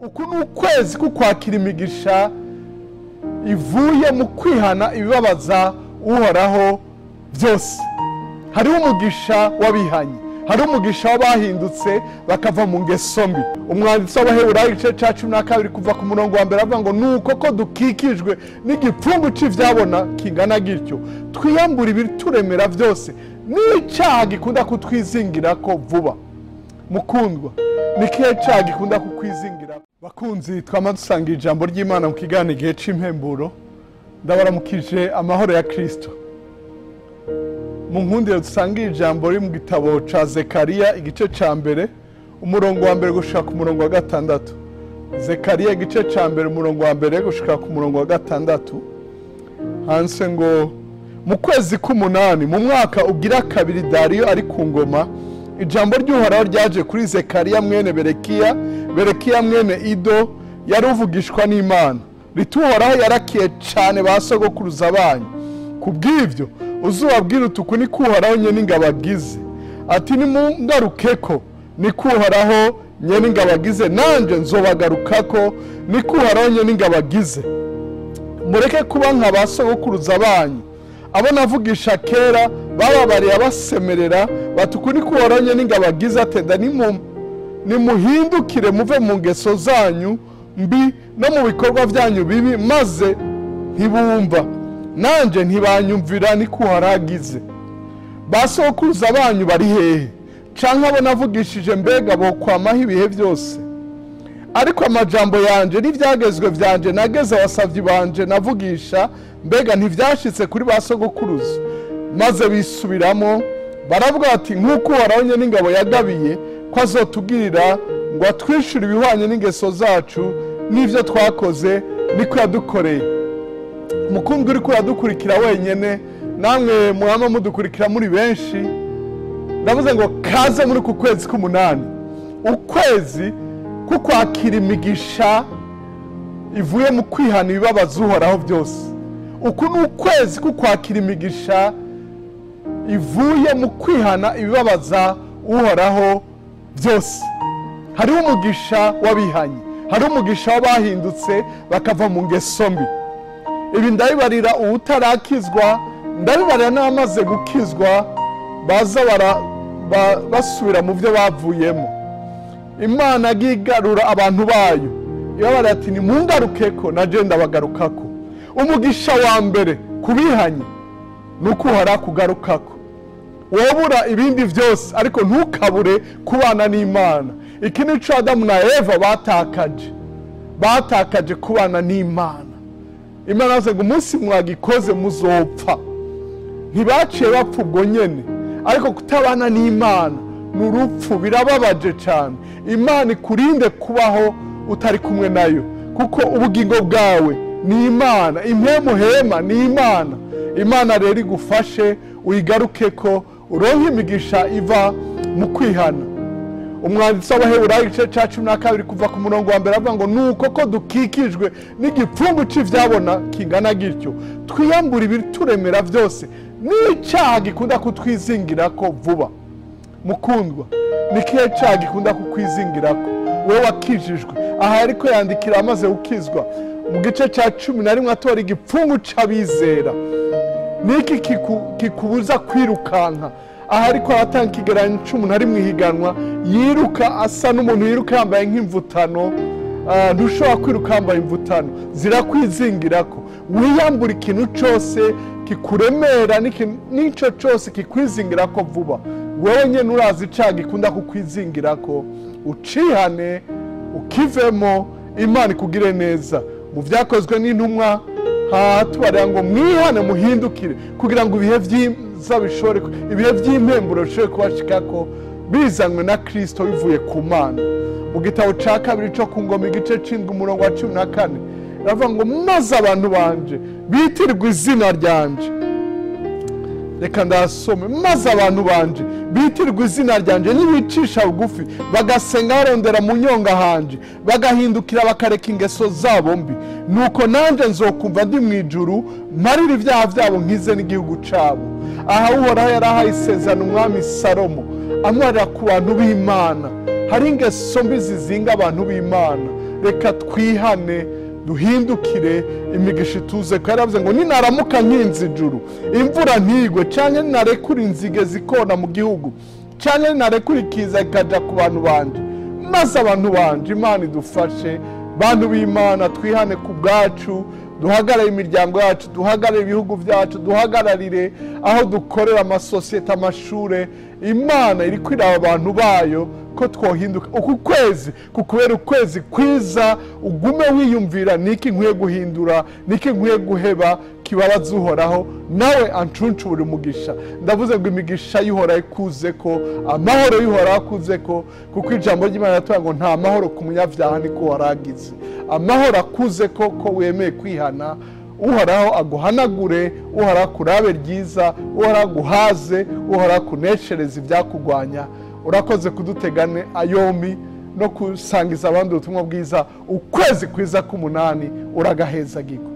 Uku ni ukwezi kukwakira imigisha ivuye mu kwihana ibibabaza Uhoraho byose. Hariho umugisha w'abihanye, hariho umugisha w'abahindutse bakava mu ngeso mbi. Umwanditsi w'Abaheburayo igice cya 12 kuva ku murongo wa mbere avuga ngo nuko ko dukikijwe n'igipfungu c'ivyabona kingana gityo, twiyambura ibituremera byose n'icyaha gikunda kutwizingirako vuba. Mukundwa, ni kihe cyaha gikunda kukwizingira? Bakunzi, twama dusanga ijambo ry'Imana mu kiganiro igihe c'impemburo. Ndabaramukije amahoro ya Kristo. Mu nkundiro dusanga ijambo riri mu gitabo ca Zekariya igice ca mbere umurongo wa mbere gushika ku murongo wa 6. Zekariya igice ca mbere umurongo wa mbere gushika ku murongo wa 6. Hanse ngo mu kwezi k'umunani mu mwaka ugira kabiri Dariyo ari ku ngoma, ijambo ry'Uhoraho ryaje kuri Zekariya mwene Berekiya, Berekiya mwene Ido, yari uvugishwa n'Imana. Rituhoraho yarakiye cane ba sogokuruza banyu. Kubw'ivyo uzubabwira utuku ni Uhoraho nyene ingabo agize, ati nimungarukeko ni Uhoraho nyene ingabo agize, nanje nzobagarukako ni Uhoraho nyene ingabo agize. Mureke kuba nka ba sogokuruza banyu, abo navugisha kera bababariye abasemerera batuku ni Uhoraho nyene ingabo agize, atenda nimuhindukire muve mu ngeso zanyu mbi no mu bikorwa byanyu bibi, maze ntibumva nanje ntibanyumvira ni kuharagize. Basokuruza banyu bari hehe? Canke abo navugishije mbega bo kwamaho ibihe byose? Ariko amajambo yanje n'ivyagezwe vyanje nageze abasavyi banje navugisha, mbega ntivyashitse kuri basogokuruza? Maze bisubiramo baravuga bati nk'uko Uhoraho nyene ingabo yagabiye ko azotugirira ngo atwishure ibihwanye n'ingeso zacu n'ivyo twakoze, niko yadukoreye. Mukundwa uriko uradukurikira wenyene, namwe mwama mudukurikira muri benshi, ndavuze ngo kaze muri ku kwezi k'umunani, ukwezi kukwakira imigisha ivuye mu kwihana ibibabaza Uhoraho byose. Uku ni ukwezi kukwakira imigisha ivuye mu kwihana ibibabaza Uhoraho byose. Hariho umugisha w'abihanye, hariho umugisha w'abahindutse bakava mu ngeso mbi. Ibi ndabibarira uwutarakizwa, ndabibarira n'abamaze gukizwa baza basubira mu byo bavuyemo. Imana igarura abantu bayo, ibabara ati nimungarukeko naje ndabagarukako. Umugisha wa mbere kubihanye nuko Uhoraho kugarukako. Wobura ibindi byose ariko ntukabure kubana n'Imana. Iki nico Adamu na Eva batakaje, batakaje kubana n'Imana. Imana yavuze ngo umunsi mwagikoze muzopfa. Ntibaciye bapfa ubwo nyene, ariko kutabana n'Imana ni urupfu, birababaje cyane. Imana ikurinde kubaho utari kumwe nayo, kuko ubugingo bwawe ni Imana, impemu hema ni Imana. Imana rero igufashe uyigarukeko, uronke imigisha iva mu kwihana. Umwanditsi w'Abaheburayo igice ca 12 kuva ku murongo wa mbere avuga ngo nuko ko dukikijwe n'igipfungu c'ivyabona kingana gityo, twiyambura ibituremera byose n'icyaha gikunda kutwizingirako vuba. Mukundwa, ni kihe cyaha gikunda kukwizingirako wewe wakijijwe? Aha ariko yandikira amaze gukizwa mu gice ca 11 atora igipfungu c'abizera. Niki kikubuza kwirukanka? Aha ariko aratanga ikigereranyo c'umuntu ari mw'ihiganwa yiruka asa n'umuntu yiruka yambaye nk'imvutano. Ntushobora kwiruka yambaye imvutano, zirakwizingirako. Wiyambura ikintu cose kikuremera n'ico cose kikwizingirako vuba. Wewe nyene urazi icaha gikunda kukwizingirako, ucihane ukivemo, Imana ikugire neza. Mu vyakozwe n'intumwa hatubarira ngo mwihane muhindukire, kugira ngo ibihe vyiza bishobore, ibihe vy'impemburo bishobore kubashikako bizanywe na Kristo bivuye ku Mana. Mu gitabo ca kabiri co ku ngoma igice c'indwi umurongo wa 14 ravuga ngo maze abantu banje bitirwa izina ryanje. Reka ndasome. Maze abantu banje bitirwa izina ryanje nibicisha bugufi, bagasenga barondera mu nyonga hanje, bagahindukira bakareka ingeso zabo mbi, nuko nanje nzokumva ndi mu ijuru marira ibyaha byabo nkize n'igihugu cabo. Aha Uhoraho yarahaye isezerano umwami Salomo amwarira ku bantu b'Imana. Hari ingeso mbi zizinga abantu b'Imana. Reka twihane, duhindukire, imigisha ituze ko yaravuze ngo ninaramuka nkinze ijuru imvura ntigwe, canke ninarekura inzige zikona mu gihugu, canke ninarekura ikiza ikaja ku bantu banje, maze abantu banje. Imana idufashe, bantu b'Imana, twihane ku bwacu, duhagarare imiryango yacu, duhagarare ibihugu byacu, duhagararire aho dukorera, amasosiyete, amashure. Imana iri kwiraba abantu bayo ko twohinduka. Uku kwezi kukubera ukwezi kwiza, ugume wiyumvira: niki nkwiye guhindura? Niki nkwiye guheba kibabaza Uhoraho, nawe ancuncure umugisha? Ndavuze ngo imigisha y'Uhoraho ikuze ko, amahoro y'Uhoraho akuze ko, kuko ijambo ry'Imana riratubwira ngo nta mahoro ku munyabyaha, niko waragize. Amahoro akuze ko, ko wemeye kwihana. Uhoraho aguhanagure, Uhoraho akurabe ryiza, Uhoraho aguhaze, Uhoraho akuneshereze ibyakugwanya. Urakoze kudutegane ayomi no gusangiza abandi ubutumwa bwiza. Ukwezi kwiza k'umunani uragahezagirwa.